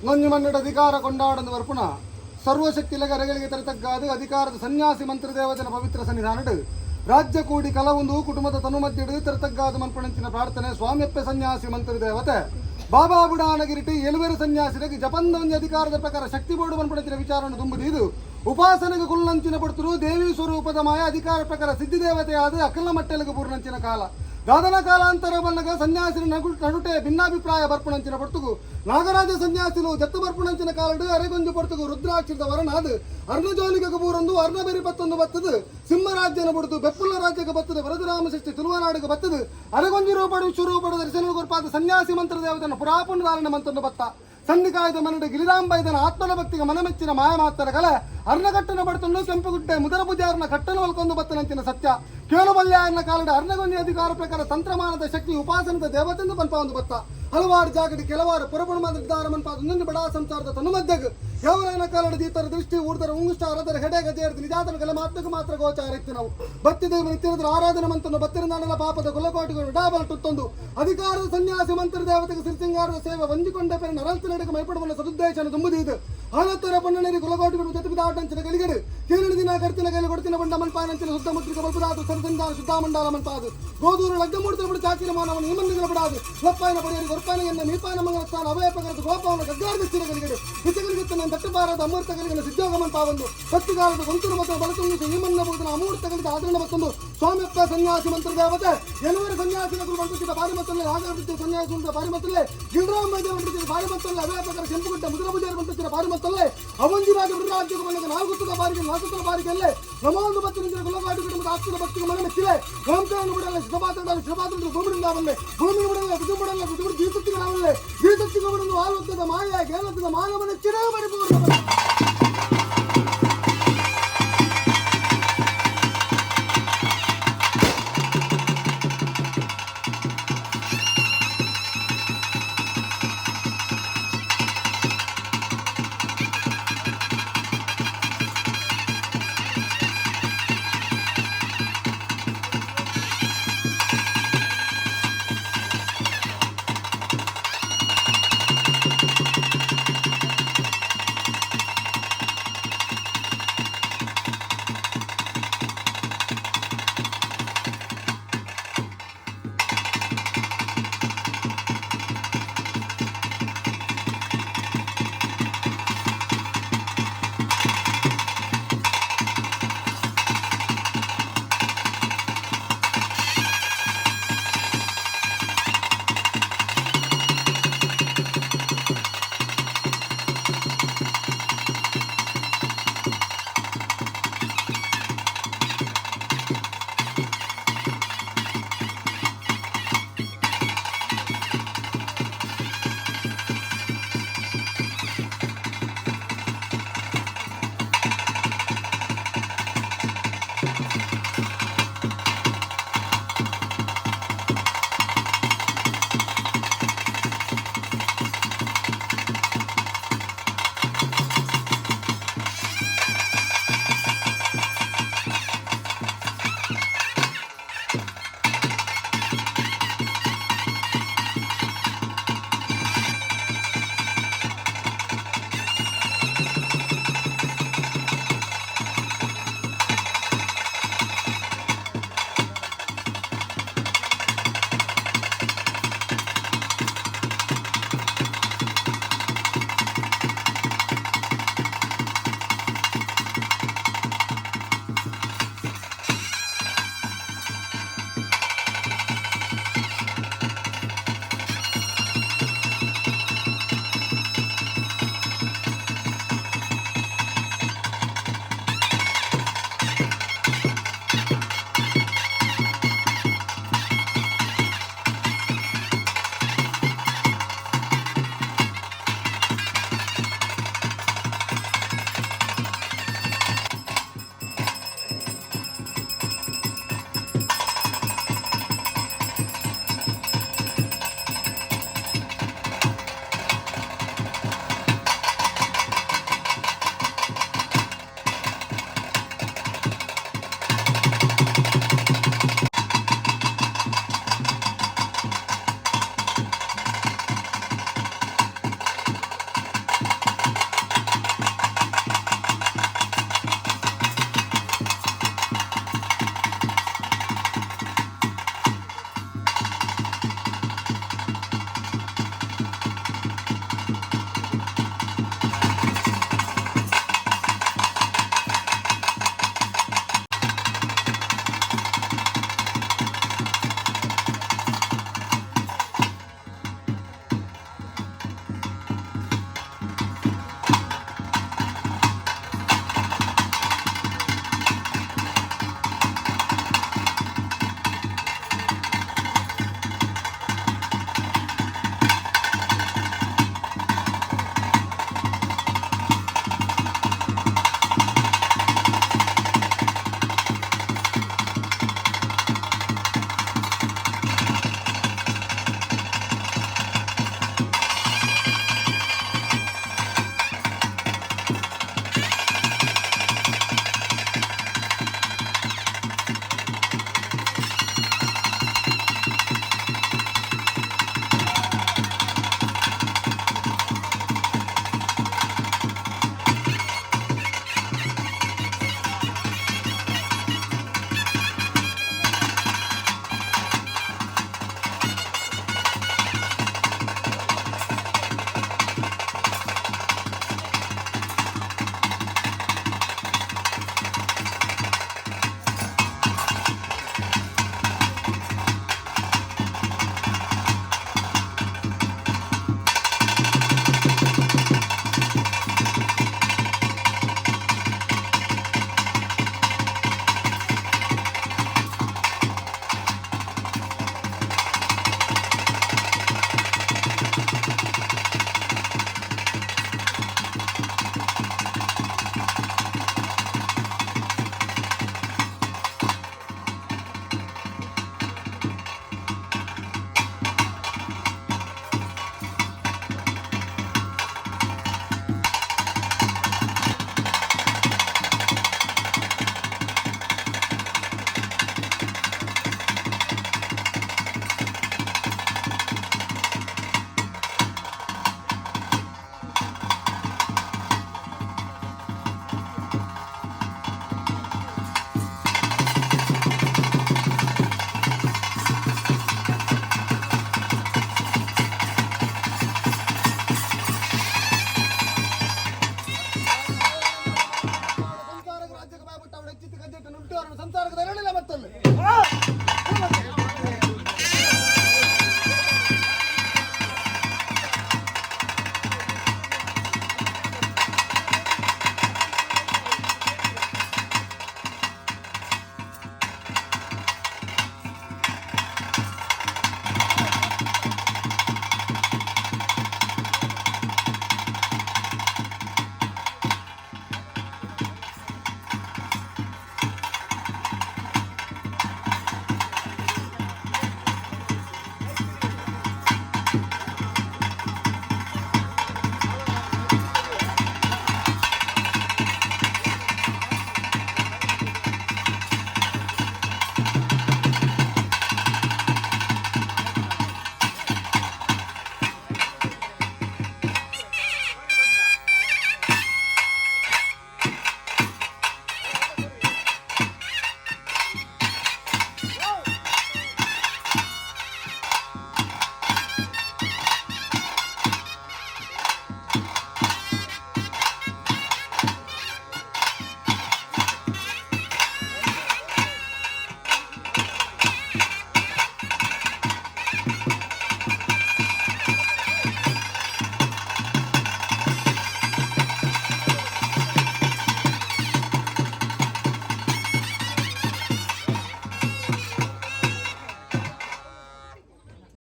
ಮಂಜು ಮನ್ನಡ ಅಧಿಕಾರ ಕೊಂಡಾಡಂದು ವರ್ಪುಣ ಸರ್ವಶಕ್ತಿ ಕರೆಗಳಿಗೆ ತರತಗ್ಗಾದು ಅಧಿಕಾರದ ಸನ್ಯಾಸಿ ಮಂತ್ರದೇವತನ ಪವಿತ್ರ ಸನ್ನಿಧಾನಡು ರಾಜ್ಯ ಕೂಡಿ ಕಲವೊಂದು ಕುಟುಂಬದ ತನುಮಧ್ಯಡು ತರತಗ್ಗಾದು ಮನ್ಪಣಂಚಿನ ಪ್ರಾರ್ಥನೆ ಸ್ವಾಮ್ಯಪ್ಪೆ ಸನ್ಯಾಸಿ ಮಂತ್ರದೇವತೆ ಬಾಬಾ ಬುಡಾನಗಿರಿಟಿ ಎಲುವೆರು ಸನ್ಯಾಸಿರಿಗೆ ಜಪಂದ ಒಂದು ಅಧಿಕಾರದ ಪ್ರಕಾರ ಶಕ್ತಿ ಬೋರ್ಡು ಮನ್ಪಣಂಚಿನ ವಿಚಾರವನ್ನು ತುಂಬುದಿದು ಉಪಾಸನೆಗೆ ಕುಲ್ಲಂಚಿನ ಪಡ್ತರು ದೇವಿ ಸ್ವರೂಪದ ಮಾಯ ಅಧಿಕಾರ ಪ್ರಕಾರ ಸಿದ್ಧಿದೇವತೆಯಾದ ಅಖಿಲ ಮಟ್ಟೆಲಗ ಪೂರ್ಣಂಚಿನ ಕಾಲ ದಾದನ ಕಾಲಾಂತರ ಬನ್ನಗ ಸನ್ಯಾಸಿನ ನಡುಟೆ ಭಿನ್ನಾಭಿಪ್ರಾಯ ಬರ್ಪುಣಂಚಿನ ಪಡ್ತುಗು ನಾಗರಾಜ ಸನ್ಯಾಸಿಲು ಜತ್ತು ಬರ್ಪುಣಂಚಿನ ಕಾಲಡು ಅರೆಗೊಂಜು ಪಡ್ತುಗು ರುದ್ರಾಕ್ಷರದ ವರನಾದ್ ಅರ್ಣಜೋಲಿಗೆ ಬೂರೊಂದು ಅರ್ಣ ಬೆರಿ ಪತ್ತೊಂದು ಬತ್ತದು ಸಿಂಹರಾಜ್ಯನ ಬುಡ್ದು ಬೆಪ್ಪುಲ್ಲ ರಾಜ್ಯಕ್ಕೆ ಬತ್ತದು ವರದರಾಮ ಸೃಷ್ಟಿ ತುಳುವನಾಡಿಗೆ ಬತ್ತದು ಅರೆಗೊಂಜಿ ರೂಪಡು ವಿಶ್ವರೂಪಡು ದರ್ಶನ ಕೊರ್ಪಾದ ಸನ್ಯಾಸಿ ಮಂತ್ರ ದೇವತನ ಪುರಾಪುಣ ಧಾರಣ ಮಂತನ್ನು ಬತ್ತ ಸನ್ನಿಕಾಯದ ಮನಡು ಗಿರಿರಾಂಬೈದನ ಆತ್ಮನ ಭಕ್ತಿಗೆ ಮನಮೆಚ್ಚಿನ ಮಾಯ ಮಾತರ ಕಲೆ ಅರ್ಣಕಟ್ಟನ ಬಡ್ತನ್ನು ಕೆಂಪುಗುಡ್ಡೆ ಮುದರ ಪೂಜಾರನ ಕಟ್ಟನ ಒಲ್ಕೊಂದು ಬತ್ತನಂಚಿನ ಸತ್ಯ ಕೇಳುಬಲ್ಯಾಯನ ಕಾಲಡ ಅರ್ಣಗೊಂಜಿ ಅಧಿಕಾರ ಪ್ರಕಾರ ತಂತ್ರಮಾನದ ಶಕ್ತಿ ಉಪಾಸನದ ದೇವತೆಂದು ಪನ್ಪ ಒಂದು ಬತ್ತ ಹಲವಾರು ಜಾಗಡಿ ಕೆಲವಾರು ಪುರಪುಣ ನಿರ್ಧಾರ ಮನ್ಪಾದ ಒಂದೊಂದು ಬಡಾ ಸಂಸಾರದ ತನು ಮಧ್ಯಗ್ ಯಾವರಾಯನ ಕಾಲಡ ದೀತರ ದೃಷ್ಟಿ ಊರ್ದರ ಉಂಗುಷ್ಟ ಅರದರ ಹೆಡೆ ಗಜೇರ್ದ ನಿಜಾತನ ಕಲೆ ಮಾತ್ರಕ್ಕೆ ಮಾತ್ರ ಗೋಚಾರ ಇತ್ತು ನಾವು ಭಕ್ತಿ ದೇವ ನಿತ್ಯದ ಆರಾಧನೆ ಮಂತನ್ನು ಬತ್ತಿರನಾಡಲ ಪಾಪದ ಕುಲಕೋಟಿಗಳು ಡಾಬಲ ತುತ್ತೊಂದು ಅಧಿಕಾರದ ಸನ್ಯಾಸಿ ಮಂತ್ರ ದೇವತೆಗೆ ಸಿರಿಸಿಂಗಾರದ ಸೇವೆ ವಂಜಿಕೊಂಡ ಪೆರ ನರಲ್ತಿನಡೆಗೆ ಮೈಪಡುವಲ್ಲ ಸದುದ್ದೇಶನ ತುಂಬುದೀದು ಆನತ್ತರ ಪಣ್ಣನೇರಿ ಕುಲಕೋಟಿಗಳು ಜೊತೆ ಗಲಿಗಡು ಕೇರಳ ದಿನ ಕರ್ತಿನ ಕೈಲಿ ಕೊಡ್ತಿನ ಬಂಡ ಮನ್ಪಾನಂಚಿನ ಶುದ್ಧ ಮುದ್ರಿಕ ಬಲ್ಪದಾದು ಸರಸಂಧಾನ ಶುದ್ಧ ಮಂಡಲ ಮನ್ಪಾದು ಗೋದೂರು ಲಗ್ಗ ಮೂಡ್ತಿನ ಬಿಡು ಚಾಕಿನ ಮಾನವನ ನಿಮನ್ನಿಗಳ ಬಿಡಾದು ಲಪ್ಪಾಯನ ಪಡೆಯರಿ ಗೊರ್ಪಾನ ಎನ್ನ ಮೀಪಾನ ಮಂಗಲ ಸ್ಥಾನ ಅಭಯಪಕರದ ಗೋಪವನ ಗಗ್ಗಾರದ ಸ್ಥಿರಗಲಿಗಡು ವಿಚಗಲಿಗಿತ್ತ ತಟ್ಟಬಾರದ ಅಮೂರ್ತ ಗಲಿಗನ ಸಿದ್ಧೋಗ ಮನ್ಪಾವಂದು ಭಕ್ತಿಗಾಲದ ಗೊಂತುರು ಮತ್ತು ಬಳತುಂಗಿಸಿ ಈಮನ್ನ ಬೋಧನ ಅಮೂರ್ತ ಗಲಿದ ಆದರಣ ಮತ್ತೊಂದು ಸ್ವಾಮಿಯಪ್ಪ ಸನ್ಯಾಸಿ ಮಂತ್ರ ದೇವತೆ ಎನ್ನುವರು ಸನ್ಯಾಸಿನ ಗುರು ಬಂಟಿಸಿದ ಬಾರಿ ಮತ್ತಲ್ಲೇ ರಾಘವೃತ್ತಿ ಸನ್ಯಾಸಿ ಉಂಟ ಬಾರಿ ಮತ್ತಲ್ಲೇ ಗಿರಿರಾಮ ಬಂಟಿಸಿದ ಬಾರಿ ಮತ್ತಲ್ಲೇ ಅಭಯಪಕರ ಕೆಂಪುಗುಡ್ಡ ಮುದ್ರ ಪೂಜಾರಿ ಬಂಟಿಸಿದ ಬಾರಿ ಮತ್ತಲ್ಲೇ ಅವಂಜಿ ರಾಜ ರಾಜ್ಯಕ್ಕೆ ಬಂದಾಗ ನಾಲ್ಕು ಬಾರಿಗೆ ನಾಲ್ಕು ಬಾರಿಗೆಲ್ಲೇ ನಮೋಂದು ಭಕ್ತಿ ನಿಂತಿನ ಕುಲಗಾಡು ಕುಟುಂಬದ ಆಪ್ತಿನ ಭಕ್ತಿಗೆ ಮನ ಮೆಚ್ಚಿಲೆ ಓಂಕಾರನ್ನು ಬಿಡಲ್ಲ ಶಿವಪಾತ್ರಡಲ್ಲ ಶಿವಪಾತ್ರ ಭೂಮಿಯಿಂದ ಭೂಮಿ ಬಿಡಲ್ಲ ಬುದ್ಧಿ ಬಿಡಲ್ಲ ಬುದ್ಧಿ ಬಿಡು ಜೀಸತ್ತಿಗೆ ನಾವಲ್ಲೇ ಜೀಸತ್ತಿಗೆ ಬಿಡಲು ಆಲೋಕ್ತದ ಮಾಯ ಜ್ಞಾನದ ಮಾನವನ ಚಿರ ಪರಿಪೂರ್ಣ.